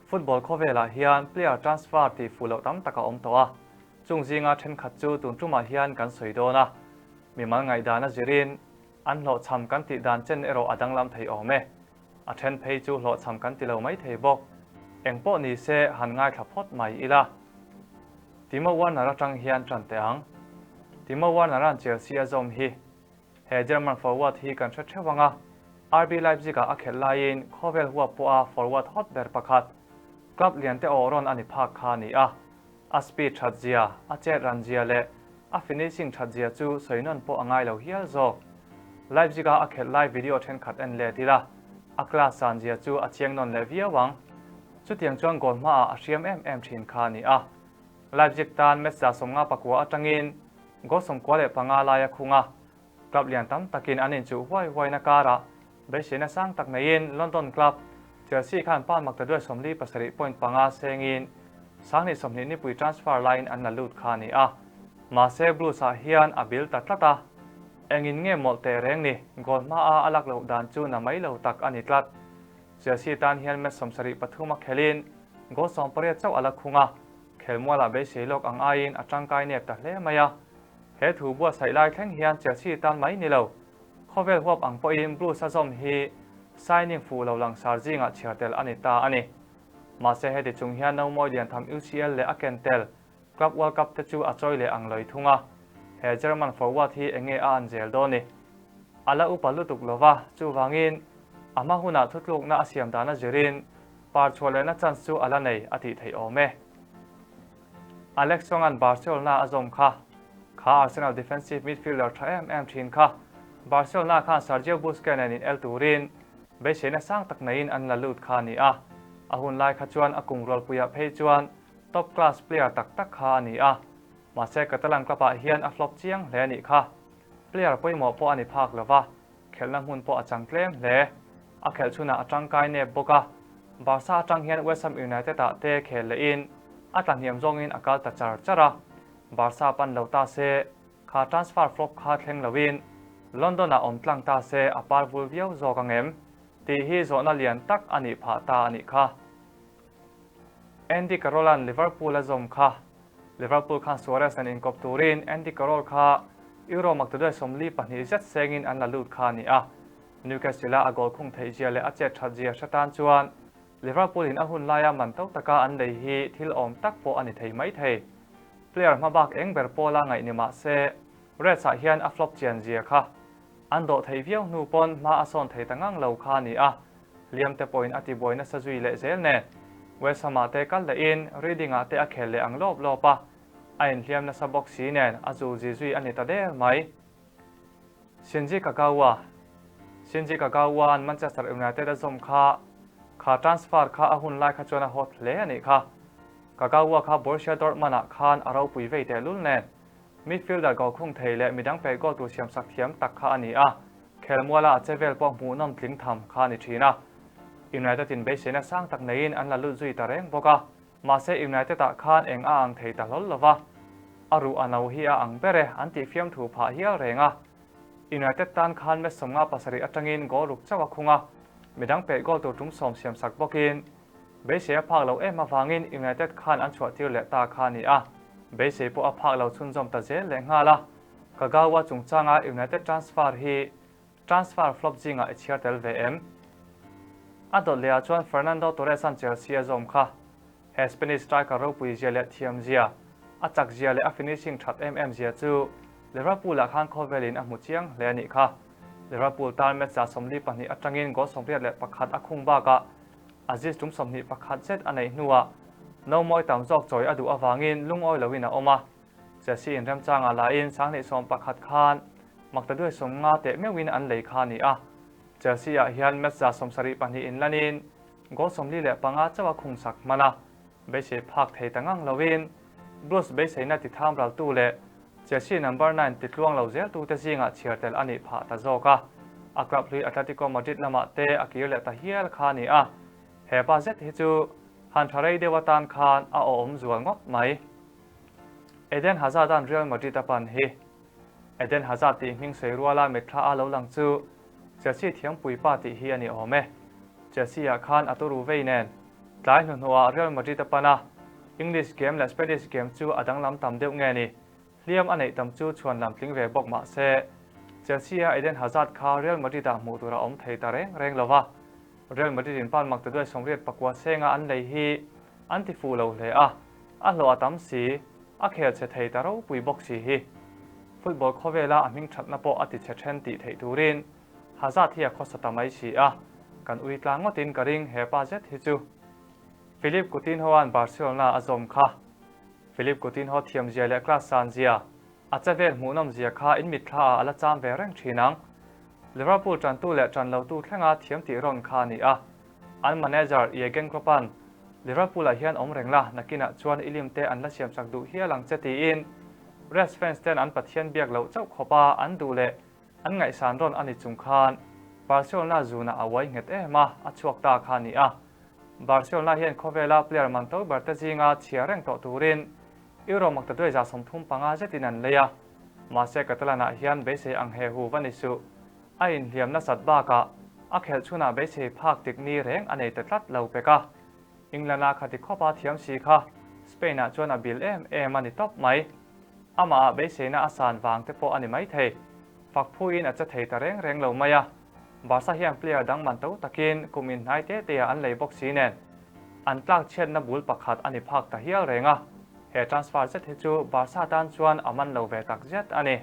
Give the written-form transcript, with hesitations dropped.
Football khawvelah hian player transfer tih fuh loh tam tak a awm tawh a, chung zinga thenkhat chu tun tumah hian kan sawi dawn a. Mimal ngaihdan a zirin an hlawhchham kan tih dan chen erawh a danglam thei awm e. A then phei chu hlawhchham kan ti lo mai thei bawk. Eng pawh ni se han ngaithla phawt mai ila. Timo Werner atang hian tan teh ang. Timo Werner-a'n Chelsea a zawm hi He German forward hi kan hre theuh ang a, RB Leipzig-ah a khelh laiin khawvel huap pawha forward hot ber pakhat, club lian te aw rawn a ni phak kha a ni a. A speed that zia, a chet ran zia leh a finishing that zia chu sawi nawn pawh a ngai lo hial zawk. Leipzig-a a khelh lai video thenkhat en let ila, a class san zia chu a chiang nawn leh viau ang. Chutiang chuan goal hmaah a hriam em em thin kha a ni a. Leipzig tan match 54 atangin goal 95 lai a khung a, club lian tam takin an inchuh huai huaina karah beiseina sang tak neiin London club Chelsea khan pound maktaduai 47.5 sengin 2020 nipui transfer laiin an la lut kha a ni a. Mahse Blues-ah hian a bil ta tlat a, engin nge mawlh teh reng ni, goal hmaa a lak loh dan chu na mai lo tak a ni tlat. Chelsea tan hian match 73 a khelin goal 18 chauh a la khung a, khelmualah beisei lawk ang aiin a tangkai nep ta hle mai a. He thu buatsaih lai thleng hian Chelsea tan mai ni lo, khawvel huap ang pawhin Blues a zawm hi signing fuh lo langsar zingah chhiar tel a ni ta a ni. Mahse heti chung hian nomawi lian tham UCL leh a ken tel Club World Cup te chu a chawi leh ang lawih thung a, he German forward hi enge a an zel dawn ni? A la upa lutuk lova, chuvangin a hma hunah thutlukna a siam dan a zirin par chhuah lehna chance chu a la nei a tih theih awm e. Alex Song-a'n Barcelona a zawm kha. Kha Arsenal defensive midfielder tha em em thin kha Barcelona khan Sergio Busquets nen in el turin beiseina sang tak neiin an la lut kha a ni a, a hun lai kha chuan a kum rualpuiah phei chuan top class player tak tak kha a ni a, mahse Catalan club-ah hian a flop chiang hle a nih kha. Player pawimawh pawh a ni phak lo va, khelhna hmun pawh a chang tlem hle. A khelh chhunah a tangkai nep bawk a, Barca atang hian West Ham United-ah te khel lehin a tlahniam zawngin a kal ta char char a, Barca pan lo ta se, kha transfer flop kha thleng loin London-ah awm tlang ta se a par vul viau zawk ang em? tih hi zawhna lian tak a nih phah ta a nih kha. Andy Carroll-a'n Liverpool a zawm kha. Liverpool khan Suarez nen inkawp turin Andy Carroll kha Euro maktaduai 42 zet sengin an la lut kha a ni a. Newcastle-a a goal khung theih zia leh a chet that zia hre tan chuan Liverpool-in a hun laia man to taka an lei hi thil awm tak pawh a ni thei mai thei. Player hma bak eng ber pawla ngaih ni mah se Reds-ah hian a flop chian zia kha an dawh theih viau hnu pawn hma a sawn thei ta ngang lo kha a ni a. Hliam te pawhin a tibuai nasa zui leh zel nen West Ham-ah te kal lehin Reading-ah te a khel leh ang lawp lawp a, a inhliam nasa bawk si nen a zul zi zui a ni ta der mai. Shinji Kagawa Shinji Kagawa-a'n Manchester United a zawm kha, kha transfer kha a hun lai kha chuan a hot hle a nih kha. Kagawa kha Borussia Dortmund-ah khan a ropui vei tehlul nen midfielder goal khung thei leh midang peh goal tur siamsak thiam tak kha a ni a, khelmuala a che vel pawh hmuhnawm tling tham kha a ni thin a. United-in beiseina sang tak neiin an la lut zui ta reng bawk a, mahse United-ah khan eng a ang thei ta hlawl lo va, a ruh a no hi a ang ber e an tih fiamthu phah hial reng a. United tan khan match 57 atangin goal ruk chauh a khung a, midang peh goal tur tum sawm siamsak bawkin Beisei a phak lo em avangin United khan an chhuahtir leh ta kha a ni a, beisei pawh a phak lo chhunzawm ta zel leh nghal a. Kagawa chungchanga United transfer hi transfer flop zingah i chhiar tel ve em? A dawt lehah chuan Fernando Torres-a'n Chelsea a zawm kha. He Spanish striker ropui zia leh thiam zia, a chak zia leh a finishing that em em zia chu Liverpool-ah khan khawvelin a hmu chiang hle a nih kha. Liverpool tan match 42 atangin goal 81 a khung bakah Aziz tum 21 zet a neih hnuah nomawi tam zawk chawi a duh avangin lungawi loin a awm a. Chelsea inremchangah lahin 2011 khan maktaduai 50 teh meuhin an lei kha a ni a. Chelsea-ah hian match 72 inlanin goal 45 chauh a khungsak hman a, beisei phak thei ta ngang loin Blues beiseina ti tham raltu leh Chelsea number 9 ti tluang lo zeltute zingah chhiar tel a nih phah ta zawk a. A club hlui Atletico Madrid lamah te a kir leh ta hial kha a ni a, he pa zet hi chu han tha rei deuh atan khan a awm zual ngawt mai. Eden Hazard-a'n Real Madrid a pan hi. Eden Hazard tih hming sawi ruala mitthla a lo lang chu Chelsea thiampuipa tih hi a ni awm e. Chelsea-ah khan a turu vei nen. Tlai hnuhnuah Real Madrid a pan a, English game leh Spanish game chu a danglam tam deuh nge ni? Hliam a neih tam chu chhuan lam tling ve bawk mah se, Chelsea-a Eden Hazard kha Real Madrid-ah hmuh tur a awm thei ta reng reng lo va. Real Madrid-in pan mak ta duai 84 senga an lei hi an ti fuh lo hle a, a hlawh a tam si, a khel chhe thei ta ropui bawk si hi. Football khawvela a hming thatna pawh a ti chhe then tih theih turin Hazard hi a khawsa ta mai si a, kan ui tlang ngawtin ka ring he pa zet hi chu. Philippe Coutinho-a'n Barcelona a zawm kha. Philippe Coutinho thiamzia leh class sanzia, a che vel hmuhnawmzia kha in mitthla ah a la cham ve reng thin ang. Liverpool tantu leh tan lotu thlenga thiam tih rawn kha a ni a. An manager Jurgen Klopp-a'n Liverpool-ah hian awm reng la, nakinah chuan i lim te an la siamsak duh hial ang che tiin Reds fans ten an Pathian biak loh chauh khawpa an duh leh an ngaihsan rawn a ni chung khan Barcelona zunah a uai nghet em a, a chhuak ta kha a ni a. Barcelona hian khawvela player man to ber te zinga chhiar reng tawh turin Euro makta duai 35 zetin an lei a. Mahse Catalan-ah hian beisei ang he hu va ni suh. A inhliam nasat bakah a khelh chhunah beisei phak tik ni reng a nei ta tlat lo pek a. England-a khati khawpa thiam si kha Spain-ah chuan a bil em em a ni tawp mai. Amah ah beiseina a san vang te pawh a ni maithei. Fak phuin a che thei ta reng reng lo mai a. Barca hian player dang man to takin kum inhnai te te ah an lei bawk si nen an tlak chhiatna bul pakhat a ni phak ta hial reng a. He transfer zet hi chu Barca tan chuan a man lo ve tak zet a ni.